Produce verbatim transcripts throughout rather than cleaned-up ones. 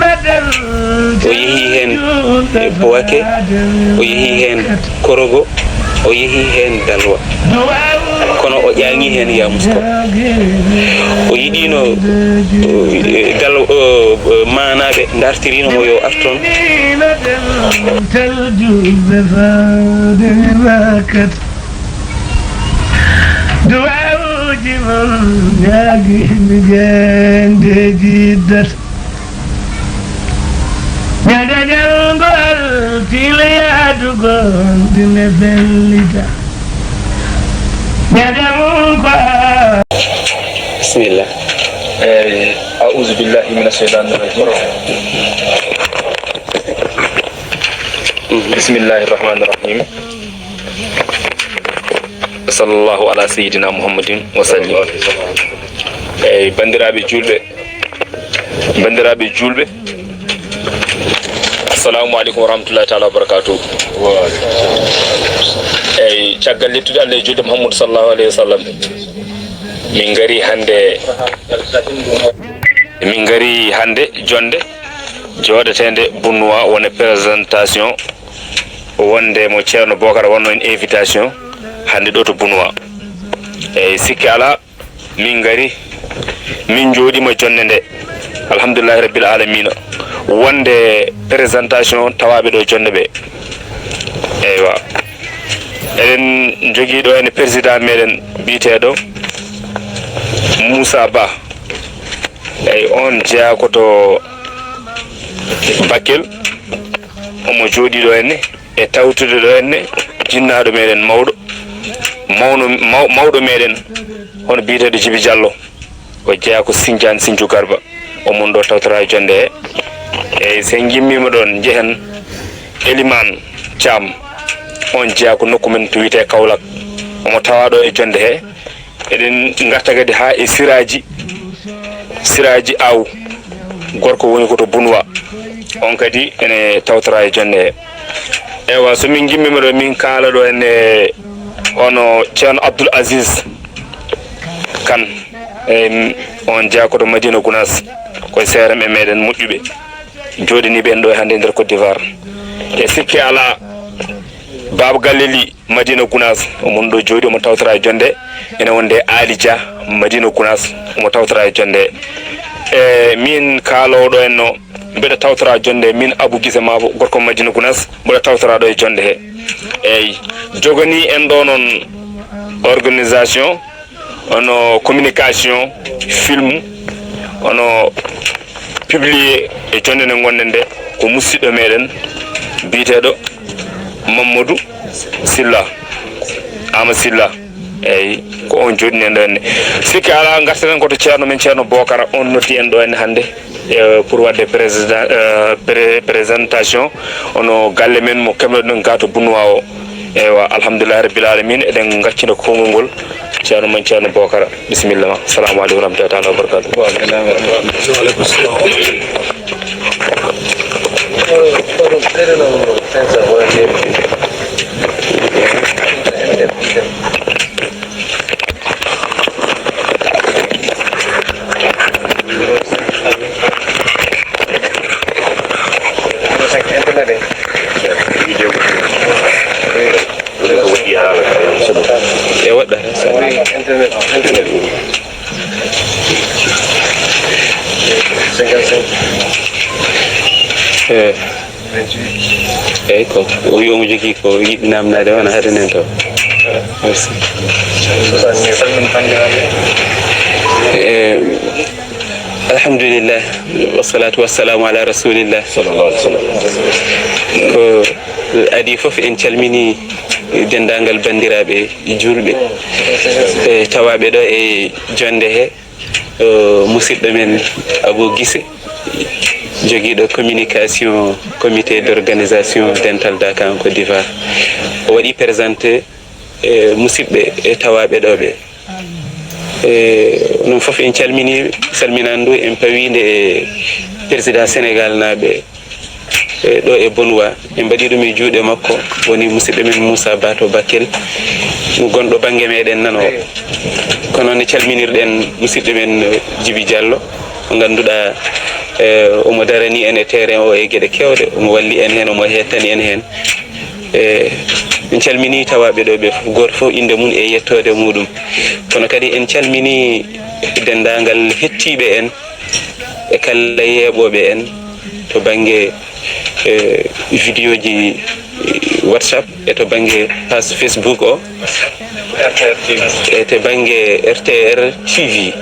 O yehi heen Bowake, o yehi heen Korogo, o yehi heen Dalwa. Kono o ƴaaŋi heen Yaamusko. O yiɗiino, eh, Dal-, eh, maanaaɓe ndartiriino mo yo ar toon. Duwawuji mon ñaagi mi jeendeji data. Ñande janngo altine yaadugol dine fellita. Ñande mum ko Bismillah. Eyi, a'uuzu billahi mina sheytaani rajim. Bismillahi rahmaani rahim. Sallallahu ala sayyidina Muhammadin wa sallim. Eyi, banndiraaɓe juulɓe, banndiraaɓe juulɓe, assalamu aleykum wa rahmatullahi taala wa barakatuh. Eyi, caggal yettude Allah e juulde Muhammadu sallallahu alayhi wa sallam, min ngari hannde, min ngari hannde jonnde jooɗeteende Bunnuwa, wone présentation wonde mo Ceerno Bokara wanno en invitation hannde ɗo to Bunnuwa. Eyi, sikke alaa, min ngari, min njooɗiima jonnde nde. Alhamdulillahi rabbil alamina. Wonde présentation tawaaɓe ɗo jonnde ɓe. Eywa. Eɗen njogii ɗo heen président meɗen biyeteeɗo Moussa Ba. Eyi, on jeyaa ko to Bakel. Omo jooɗii ɗo henne. E tawtude ɗo henne jinnaaɗo meɗen mawɗo, mawno, maw-, mawɗo meɗen, hono biyeteeɗo Jibi Jallo, o jeyaa ko Sinjaan Sinju Garba, o mon ɗo tawtoraa e jonnde he. Eyi, so en ngimmiima ɗoon, njehen Elimaan Caam, on jeyaa ko nokku men to wiyetee Kawlak, omo tawaa ɗo e jonnde he. Eɗen ngarta kadi haa e Siraaji, Siraaji Aw, gorko woni ko to Bunwa. On kadi ene tawtoraa e jonnde he. Ewa, so min ngimmiima ɗo, min kaala ɗo henne hono Ceerno Abdoul Aziz Kan, e on jeyaa ko to Madina Gunaas, ko e seere men meɗen moƴƴuɓe, jooɗaniiɓe en ɗo e hannde e nder Côte d'Ivoire. E sikke alaa, Baaba Galle Li, Madina Gunaas, omo ɗo jooɗii, omo tawtoraa e jonnde. Ene wonde Aali Dia, Madina Gunaas, omo tawtoraa e jonnde. E min kaaloowo ɗo henno, mbeɗa tawtoraa jonnde, min Abou Gise Maabo, gorko Madina Gunaas, mbeɗa tawtoraa ɗo e jonnde he. Eyi, joganii en ɗo noon organisation, hono communication, film, hono publié e jonnde nde ngonɗen nde, ko musidɗo meɗen biyeteeɗo Mamadou Silla, Ama Silla. Eyi, ko on jooɗini en ɗo henne. Sikke alaa, ngarten ko to ceerno men, Ceerno Bokara, on noddi en ɗo henne hannde, eh, pour waɗde président, eh, pré-, présentation, hono galle men mo keɓnoɗen ga to Bunwa o. Eywa, alhamdulillahi rabbil alamina, eɗen ngaccina konngol ngol Ceerno men, Ceerno Bokara. Bisimilla ma. Assalamu aleykum wa rahmatullahi taala wa barakatuh. E waɗɗa. Eh. Eyyi, ko o wi omo jogii ko yiɗi namnade, wona haɗen en to. Merci. Eh, alhamdulillah, wassalatu wassalamu ala rasulillah. Ko adii fof, en calmini denndaangal banndiraaɓe juulɓe, e tawaaɓe ɗo e jonnde he. O, musidɗo men Abou Gise, jogiiɗo communication comité d'organisation dental Daaka en Côte d'Ivoire. O waɗi présenté, e, musidɓe e tawaaɓe ɗo ɓe. E, onon fof en calmini, salminaandu en pawiinde e président Sénégal naaɓe. E, ɗo e Bonwa, en mbaɗi ɗum e juuɗe makko, woni musidɗo men Moussa Ba to Bakel, gonɗo bannge meɗen nano. Kono ne calminirɗen musidɗo men, eh, Djiby Diallo, mo ngannduɗaa E, omo darani en e terrain o e geɗe kewɗe, omo walli en heen, omo hettani en heen. E, min calminii tawaaɓe ɗo ɓe fof, gooto fof innde mum e yettoode muɗum. Kono kadi en calminii denndaangal hettiiɓe en e kala yeeɓooɓe en to bannge, e, vidéo ji, e, WhatsApp e to bannge page Facebook o. E to bannge R T R T V.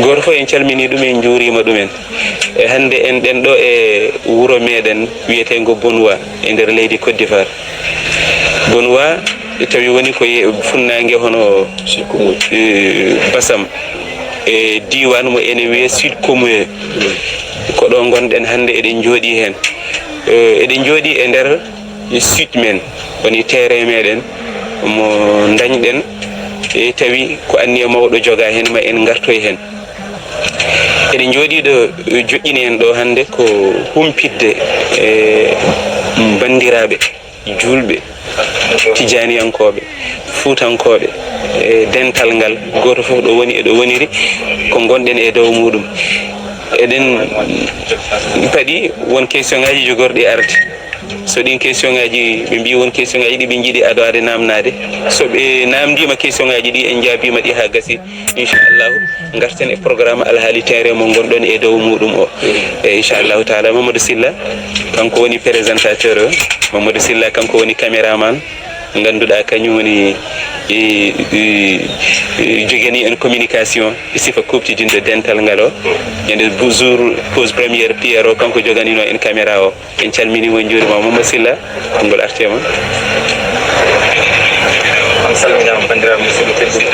Gooto fof en calminii ɗum, en njuuriima ɗumen. E hannde enɗen ɗo e wuro meɗen wiyeteengo Bonwa e nder leydi Côte d'Ivoire. Bonwa tawi woni ko ye-, funnaange hono, eh, Basam, e diiwaan mo ene wiyee Sud Comoé. Ko ɗo ngonɗen hannde, eɗen njooɗii heen. Eh, eɗen njooɗii e nder sud men, woni terrain meɗen mo ndañɗen, e tawi ko anniya mawɗo joga heen, ma en ngartoy heen. Eɗen njooɗii ɗo, joƴƴini en ɗo hannde ko humpitde e banndiraaɓe juulɓe, tijaniyankooɓe, fuutankooɓe, e dental ngal, gooto fof ɗo woni e ɗo woniri, ko ngonɗen e dow muɗum. Eɗen paɗi won question ngaji jogorɗi arde. So ɗin question ngaji, ɓe mbii won question ngaji ɗi ɓe njiɗi adoade namnade. So ɓe namndima question ngaji ɗi, en jaabima ɗi ha gasi, inchallahu, garten e programme alhaali terrain mo ngonɗon e dow muɗum o. E inchallahu taala, Mamadou Sylla, kanko woni présentateur o. Mamadou Sylla, kanko woni caméraman. Ngannduɗaa kañum woni, e, e, e, jogani en communication e sifa kuuɓtidinɗo dental ngal o. Ñande bu-, jour pose première pierre o, kanko joganino en caméra o. En calminii mo, en njuuriima mo. Mamadou Sylla, konngol arti e ma. On salminaama, banndiraaɓe musidɓe tedduɓe.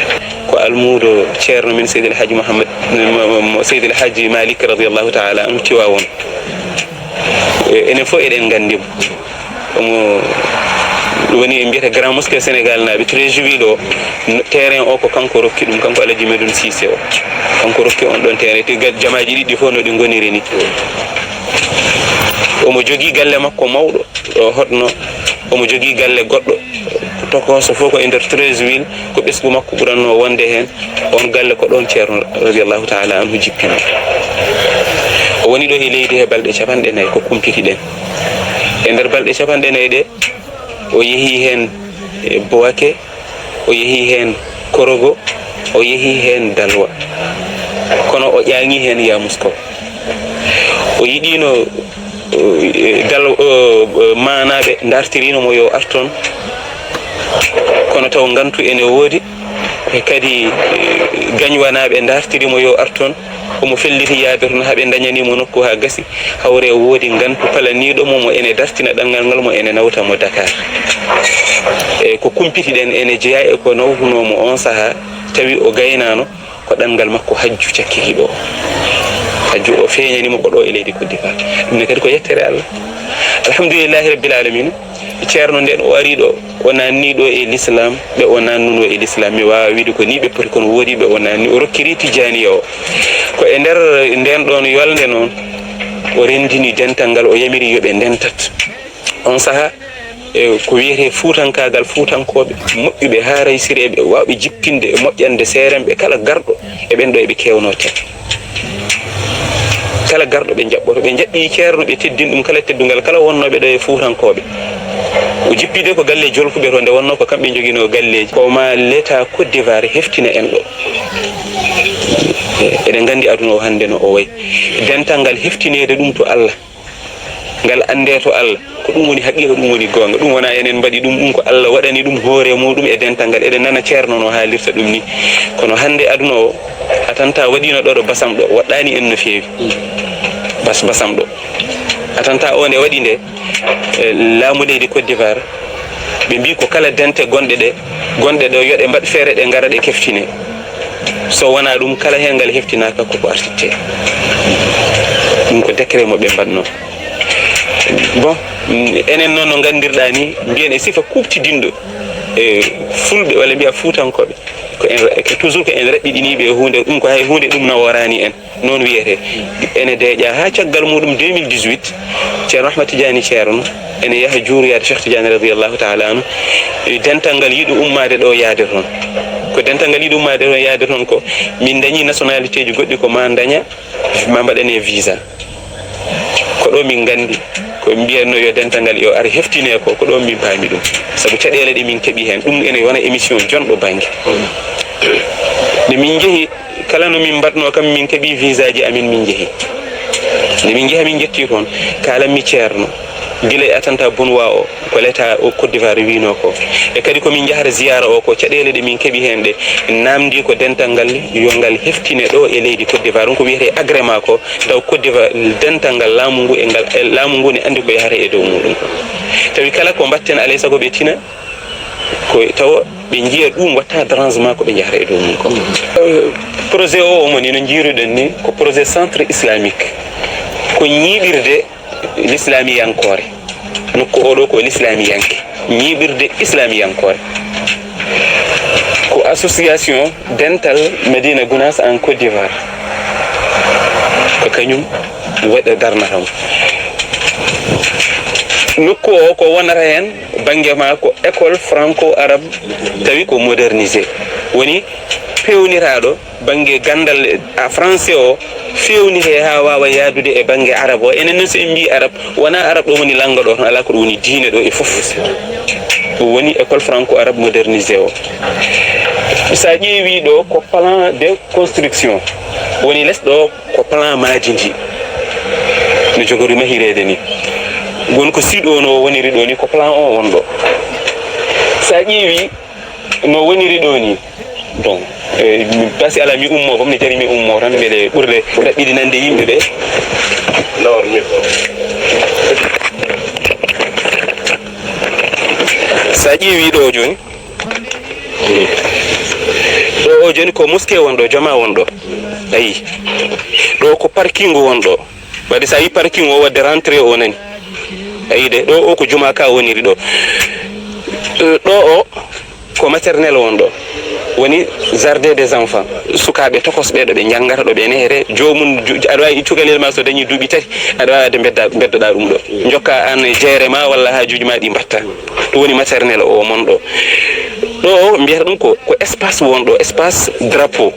Ko almuudo Ceerno men Seydi El Hadji Mouhammad, mo, mo, mo Seydi El Hadji Malick radiyallahu taala anhu Tiwaawoon. E, enen fof eɗen nganndi mo. Omo woni, ɓe mbiyata Grand Mosquée Sénégal naaɓe, Treichville o, no, terrain o ko kanko rokki ɗum, kanko Alaji Medoune Cissé o. Kanko rokki on ɗon terrain, te ga-, jamaaji ɗiɗi fof no ɗi ngoniri ni. Omo jogii galle makko mawɗo, ɗo hoɗno, omo jogii galle goɗɗo, tokooso fof ko e nder Treichville, ko ɓesngu makko ɓuranno wonde heen. On galle ko ɗon Ceerno radiyallahu taala anhu jippino. O woni ɗo e leydi he balɗe capanɗe nayi ko kumpiti ɗen. E nder balɗe capanɗe nayi ɗe, o yehi heen e Bouaké, o yehi heen Korogo, o yehi heen Dalwa. Kono o ƴaaŋi heen Yamoussoukro. O yiɗino, eh, Dal-, eh, maanaaɓe ndartirino mo yo ar toon, kono taw ngantu ene woodi, e kadi, eh, gañwanaaɓe ndartiri mo yo ar toon. Omo felliti yaade toon haa ɓe ndañani mo nokku haa gasi, hawre woodi ngantu palaniiɗo mo, mo ene dartina ɗanngal ngal, mo ene nawta mo Dakar. E ko kumpiti ɗen ene jeyaa e ko nawhunoo mo on sahaa, tawi o gaynaano. Ko ɗanngal makko Hajju cakkitiiɗo o. Hajju o feeñani mo ko ɗo e leydi Côte d'Ivoire. Ɗum ne kadi ko yettere Allah. Alhamdulillahi Rabbil Alamina. Ceerno nden o ari ɗo, o naanni ɗo e l'islam, ɓe o naannunoo e l'islam. Mi waawa wiide ko ni ɓe poti, kono woodi ɓe o naanni, o rokkiri Tijaniya o. Ko e nder nden ɗon yolnde noon, o renndini dental ngal, o yamiri yo ɓe ndentat. On sahaa, e ko wiyetee fuutankaagal, fuutankooɓe moƴƴuɓe haa raysireeɓe, waawɓe jippinde e moƴƴande seerenɓe kala garɗo e ɓen ɗo eɓe keewnoo tedde. Kala garɗo ɓe njaɓɓoto, ɓe njaɓɓi Ceerno, ɓe teddini ɗum kala teddungal, kala wonnooɓe ɗo e fuutankooɓe. O jippii de ko galle Jolfuɓe to, nde wonnoo ko kamɓe njoginoo galleeji. Ko ma l'État Côte d'Ivoire heftina en ɗo. Eɗen nganndi aduna o hannde no o wayi. Dental ngal heftineede ɗum to Allah. Ngal anndee to Allah, ko ɗum woni haqiiqa, ɗum woni goonga. Ɗum wonaa enen mbaɗi ɗum, ɗum ko Allah waɗani ɗum hoore muuɗum e dental ngal. Eɗen nana Ceerno no haalirta ɗum ni. Kono hannde aduna o, attentat waɗiino ɗo, ɗo Basam ɗo, woɗɗaani en no feewi. Bas, Basam ɗo. Attentat o nde waɗi nde, e laamu leydi Côte d'Ivoire, ɓe mbii ko kala dente gonɗe ɗe, gonɗe ɗo, yo ɗe mbaɗ feere ɗe ngara ɗe keftine. So wonaa ɗum, kala heen ngal heftinaaka, koko artitte. Ɗum ko décret mo ɓe mbaɗnoo. Bon, enen noon no nganndirɗaa ni, mbiyen e sifa kuuɓtidinɗo, e fulɓe, walla mbiya fuutankooɓe, ko en, ko toujours ko en raɓɓiɗiniiɓe e huunde, ɗum ko hay huunde ɗum naworaani en. Noon wiyetee. Ene deeƴa haa caggal muuɗum deux mille dix-huit, Ceerno Ahmad Tijaani Ceerno ene yaha juuroyaade Cheikh Tijaani radiyallahu taala anhu, e dental ngal yiɗi ummaade ɗo yaade toon. Ko dental ngal yiɗi ummaade toon, yaade toon ko, min ndañii nationalité ji goɗɗi ko ma ndaña, ma mbaɗane visa. Ko ɗo min nganndi, ko mbiyatno yo dental ngal yo ar heftine ko, ko ɗo min paami ɗum. Sabu caɗeele ɗe min keɓi heen, ɗum ene wona émission jonɗo bannge. Nde min njehi, kala no min mbaɗno kam, min keɓi visa ji amin, min njehi. Nde min njehi, min njetti toon, kaalanmi ceerno, gila e attentat Bounouah o, ko l'État o Côte d'Ivoire wiino ko. E kadi ko min njahata ziyaara o, ko caɗeele ɗe min keɓi heen ɗe, naamndi ko dental ngal yo ngal heftine ɗo e leydi Côte d'Ivoire. Ɗum ko wiyetee agrément ko, taw Côte d'Ivoire, dental ngal laamu ngu e ngal, e laamu ngu ne anndi ko yahata e dow muɗum. Tawi kala ko mbatten, alay sago ɓe tina, ko tawa ɓe njiya ɗum watta dérangement ko ɓe njahata e dow mum ko. Euh, projet o, omo ni no njiiruɗen ni, ko projet centre islamique. Ko ñiiɓirde l'islamiyankoore. Nokku oɗo ko l'islamiyanke. Ñiiɓirde islamiyankoore. Ko association dental Medina Gounass en Côte d'Ivoire. Ko kañum waɗa darnata mo. Nokku o ko wonata heen bannge ma ko école franco-arabe, tawi ko modernisé. Woni peewnitaaɗo bannge ganndal a français o, feewnitee haa waawa yahdude e bannge arab o. Enen noon, so en mbii arab, wonaa arab ɗo woni lannga ɗo tan, alaa ko ɗum woni diine ɗo e fof. Ɗum woni école franco-arabe modernisé o. So a ƴeewi ɗo ko plan de construction, woni les ɗo ko plan maadi ndi no jogori mahireede ni. Won ko sud o no woniri ɗo ni, ko plan o won ɗo. So a ƴeewi no woniri ɗo ni, bon, eh, mi basi ala mi ummo, comme ne jari mi ummo tan, mbele ɓurde raɓɓiɗinande yimɓe ɓe. Nawor mi. So a ƴeewi ɗo jooni, ɗo o jooni ko mosquée won ɗo, jama won ɗo. Ayi. Ɗo ko parking won ɗo. Waɗi so a yi parking o wadde rentrée o nani. Ayi de, ɗo o ko juma ka woniri ɗo. Eh, ɗo o ko maternelle won ɗo. Woni jardin des enfants. Sukaaɓe tokosɓe ɗo ɓe njanngata, ɗo ɓe nehete. Joomum ju-, aɗa waawi cukalel ma so dañi duuɓi tati, aɗa waawi wadde mbedda-, mbeddoɗaa ɗum ɗo. Njokka aan jeere ma walla haajuuji ma ɗi mbatta. Ɗum woni maternelle o mon ɗo. Ɗo o mbiyata ɗum ko, ko espace won ɗo, espace drapeau.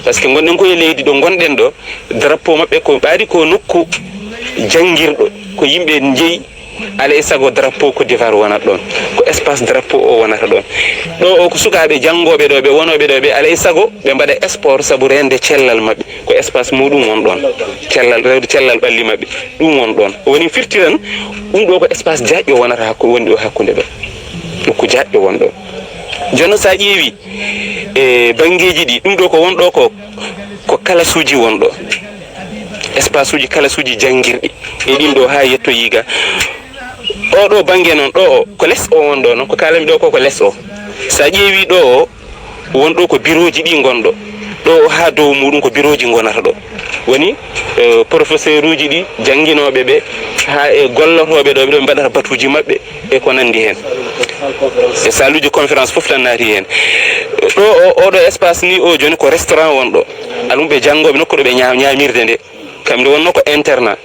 Par ce que ngonɗen ko e leydi ɗo ngonɗen ɗo, drapeau maɓɓe ko ɓaadi ko nokku janngirɗo, ko yimɓe njeyi, alay sago drapeau Côte d'Ivoire wonat ɗon. Ko espace drapeau o wonata ɗon. Ɗo o ko sukaaɓe janngooɓe ɗo, ɓe wonooɓe ɗo, ɓe alay sago ɓe mbaɗa sport sabu reende cellal maɓɓe. Ko espace muɗum won ɗon. Cellal, rewde cellal ɓalli maɓɓe, ɗum won ɗon. Woni firti tan, ɗum ɗo ko espace jaaƴɗo wonata hakku-, woni ɗo hakkunde ɗo. Ɗum ko jaaƴɗo won ɗo. Jooni noon, so a ƴeewi e banngeeji ɗi, ɗum ɗo ko won ɗo ko, ko kalasuuji won ɗo. Espace uji, kalasuuji janngirɗi. E ɗin ɗo haa yettoyi ga. O ɗo bannge noon, ɗo o, ko les o won ɗo noon, ko kaalami ɗo ko, ko les o. So a ƴeewi ɗo o, won ɗo ko birooji ɗi ngon ɗo. Ɗo o haa dow muɗum ko birooji ngonata ɗo. Woni, eh, professeur uji ɗi, jannginooɓe ɓe, haa e gollotooɓe ɗo, ɓe ɗo mbaɗata batuuji maɓɓe e ko nanndi heen. E saluuji conférence fof tan naati heen. Ɗo o, oɗo espace ni o jooni ko restaurant won ɗo. Alum ɓe janngooɓe nokku ɗo ɓe ñaa-, ñaamirde nde. Kamɓe wonno ko internat.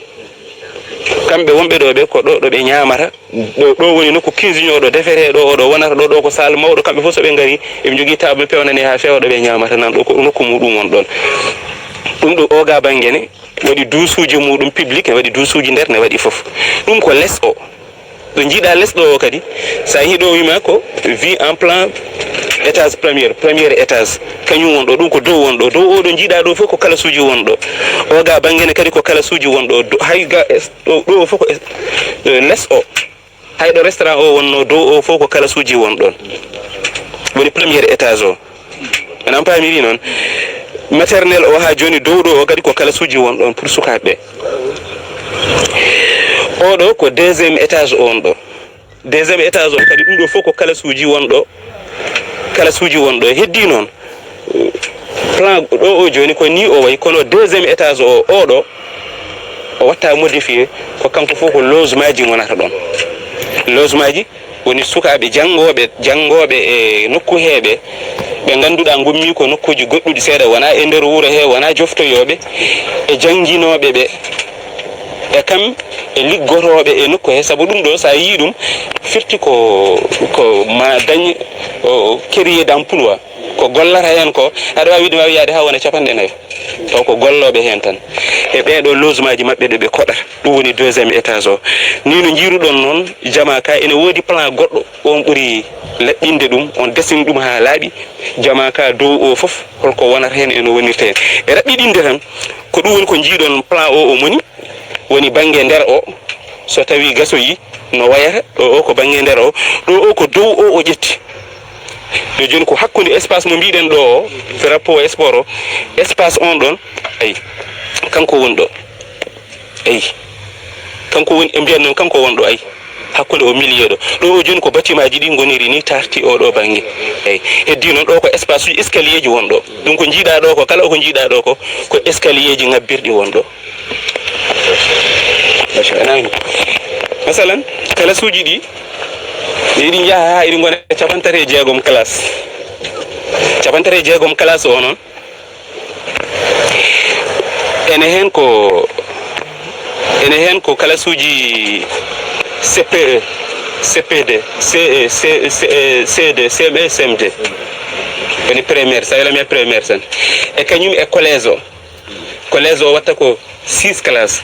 Kamɓe wonɓe ɗo ɓe ko ɗo, ɗo ɓe ñaamata. Ɗo, ɗo woni nokku cuisine o ɗo defete ɗo, o ɗo wonata ɗo, ɗo ko salle mawɗo. Kamɓe fof so ɓe ngari, eɓe njogii table pewnani haa feewa ɗo ɓe ñaamata nan. Ɗo ko nokku muɗum won ɗon. Ɗum ɗo oga bannge ne waɗi duusuuji muɗum public, ne waɗi duusuuji nder, ne waɗi fof. Ɗum ko les o. Ɗo njiiɗa les ɗo o kadi, so a yii ɗo wima ko vue en plan étage première, premier étage. Kañum won ɗo, ɗum ko dow won ɗo. Dow o ɗo njiiɗa ɗo fof ko kalasuuji won ɗo. Oga bannge ne kadi ko kalasuuji won ɗo. Do-, hay ga es-, ɗo, ɗo fof ko es-, les o. Hay ɗo restaurant o wonno, dow o fof ko kalasuuji won ɗon. Woni premier étage o. Enen paamiri noon. Maternelle o haa jooni dow ɗo o kadi ko kalasuuji won ɗon pour sukaaɓe ɓe. Oɗo ko deuxième étage o won ɗo. Deuxième étage o kadi ɗum ɗo fof ko kalasuuji won ɗo. Kalasuuji won ɗo. Heddi noon. Plan ɗo o jooni ko ni o wayi, kono deuxième étage o, oɗo, o watta modifié, ko kanko fof ko logemaaji ngonata ɗon. Logemaaji woni sukaaɓe janngooɓe, janngooɓe e nokku heeɓe, ɓe ngannduɗaa ngummi ko nokkuuji goɗɗuɗi seeɗa, wonaa e nder wuro he, wonaa joftoyooɓe, e jannginooɓe ɓe, e kam e liggotooɓe e nokku he. Sabu ɗum ɗo, so a yii ɗum, firti ko, ko ma dañ, o, créer d'emploi. Ko gollata heen ko, aɗa waawi wiide, waawi yahde haa wona capanɗe nayo. Taw ko gollooɓe heen tan. E ɓee ɗoo logement ji maɓɓe ɗo ɓe koɗata. Ɗum woni deuxième étage o. Ni no njiiruɗon noon, jamaa ka ene woodi plan goɗɗo, on ɓuri laɓɓinde ɗum, on desini ɗum haa laaɓi. Jamaa ka dow o fof, holko wonata heen e no wonirta heen. E raɓɓiɗinde tan, ko ɗum woni ko njiiɗon plan o, o moni, woni bannge nder o, so tawi gasoyi no wayata, ɗo o ko bannge nder o, ɗo o ko dow o, o ƴetti. Ɗo jooni ko hakkunde espace mo mbiɗen ɗo o, drapeau sport o, espace on ɗon, ayi, kanko woni ɗo. Eyi, kanko woni, e mbiyan noon, kanko won ɗo, ay, hakkunde o milieu ɗo. Ɗo o jooni ko bâtiment ji ɗi ngoniri ni, taarti o ɗo bannge. Eyi, heddi noon ɗo ko espace uji, escalier ji won ɗo. Ɗum ko njiiɗa ɗo ko, kala ko njiiɗa ɗo ko, ko escalier ji ngabbirɗi won ɗo. Nani? Masalan, kalasuuji ɗi, ɗi, ɗi njaha haa ɗi ngona capanɗe tati e jeegom classe. Capanɗe tati e jeegom classe o noon, ene heen ko, ene heen ko kalasuuji C P E, C P deux, C E, C, C, C deux, C M un, C M deux. Woni primaire, so a wiyaama primaire tan. E kañum e collège o. Collège o watta ko six classes.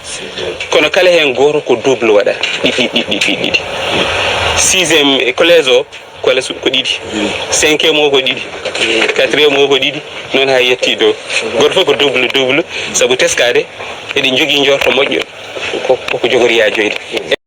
Kono kala heen gooto ko double waɗa. Ɗiɗi, ɗiɗi, ɗiɗi, ɗiɗi. Sixième e collège o, ko les, ko ɗiɗi. Cinquième o ko ɗiɗi. Quatrième o ko ɗiɗi. Noon haa yetti dow. Gooto fof ko double, double. Sabu teskaade, eɗen njogii njoorto moƴƴo. Ko, koko jogori yaajoyde.